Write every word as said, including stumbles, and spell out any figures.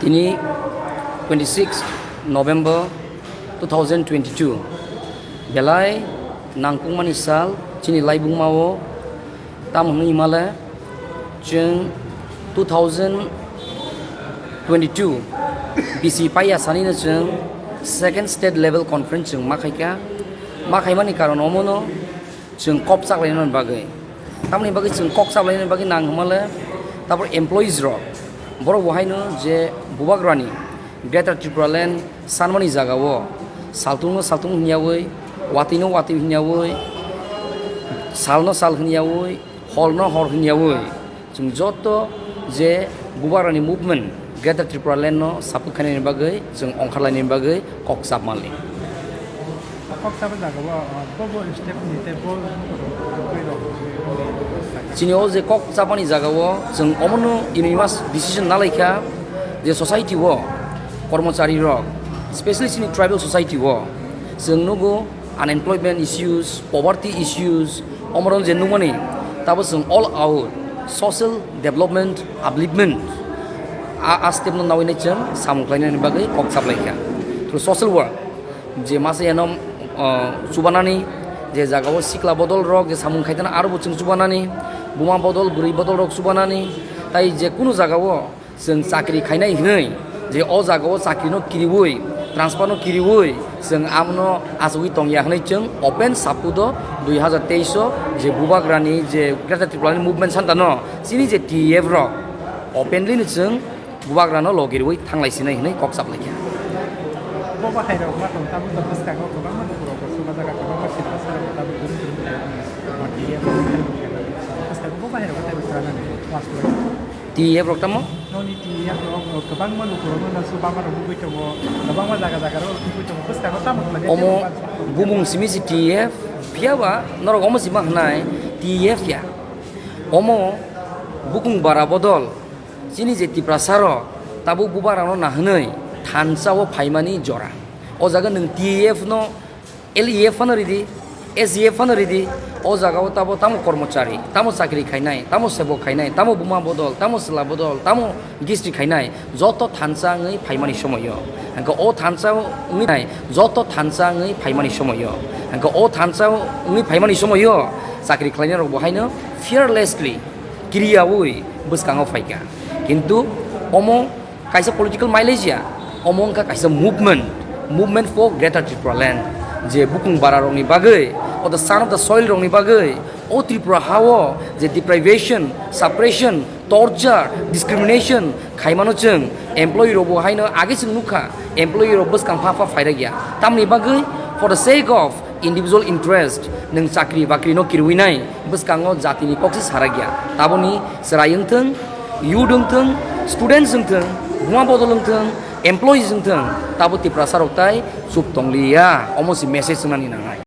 Tini twenty six November two thousand twenty two, belai nangkukmani sal chini laibumao. Tamo hwnwi himale chwng two thousand twenty two bisi paiya sanino chwng second state level conference chwng ma khaikha. Ma khaimani karon omono chwng kok chaklainani bagwi. Tamoni bagwi chwng kok chaklainani bagwi nang hwnmale, tabuk employees rok, borok bo haino je Bubagrani Greater Tripura Land sanmani jagao saltungno saltung hwnyaui, watwino watwi hwnyaui, salno sal hwnyaui, horno hor hwnyaui, chwng joto je Bubagrani movement Greater Tripura Land no support khainani bagwi chwng ongkharlainani bagwi kok chapmali. Kok chapmani jagao, uh, bo bo step ni tei bo. Chini o je kok chapmani jagao chwng omono unanimous decision nalaikha je society o kormochari rok, specially chini tribal society o chwng nugo unemployment issues, poverty issues, omorok je nukmani, tabo chwng all out social development, upliftment, a, a step no nawi nai chwng samung khlainani bagwi kok chaplaikha through social work. Je masa yano, uh, chubanani, je jagao sikla bodol rok je samung khaitana aro bo chwng chubanani, buma bodol, bwrwi bodol rok chubanani, tai je kunu jagao chwng chakri khainai hwnwi, je o jagao chakri no kiriui, transfer no kiriui, chwng amno achugwi tongya hwnwi chwng open sapu do dui hazar teis o je Bubagrani je Greater Tripura Land Movement santa no chini je T E F rok openly no chwng Bubagrano logi rwi thanglai sinai hwnwi kok chaplaikha. Bo bahai rok ma tong tabuk tong bwskango kwbangma lukurok bo chubajaga, kwbangma sitra sara bo tabuk kwrwng kwrwng khaio. Bwskango bo bahai rok tei bwskango last week. T E F rok tamo? Noni T E F rok kwbangma lukurok no chubagrok nugwi tongo, kwbangma jaga jaga rok nugwi tongo, bwskango tamo khlai. Omo bumung simi si T E F, phiya ba norok omo sima hwnai T E F ya. Omo bukung bara bodol chini je Tiprasa rok tabuk Bubagrano nahwnwi thansa o phaimani jora. O jaga nwng T E F no, L E F phano ridi, S E F phano ridi, o jagao tabo tamo kormochari, tamo chakri khainai, tamo sebo khainai, tamo buma bodol, tamo chwla bodol, tamo gistri khainai, joto thansa wngwi phaimani somoio. Hwnkhe o thansa wngwi nai, joto thansa wngwi phaimani somoio. Hwnkhe o thansa wngwi phaimani somoio chakri khlainai rok bo haino fearlessly kiriyaui bwskango phaikha. Kintu omo kaisa political mileage ya, omo wngkha kaisa movement, movement for Greater Tripura Land. Je bukung bara rokni bagwi, o the son of the soil rokni bagwi, o Tripura ha-o je deprivation, suppression, torture, discrimination khaimano chwng, employee rok bo haino age chwng nukha, employee rok bwskang pha pha phairagya. Tamni bagwi, for the sake of individual interest, nwng chakri bakri no kirwi nai, bwskango jatini kok se saragya. Taboni chwrai wngthwng, youth wngthwng, students wngthwng, buma bodol wngthwng, employees wngthwng, tabo Tiprasa rok tai chup tongliya, omo si message wngnani nangnai.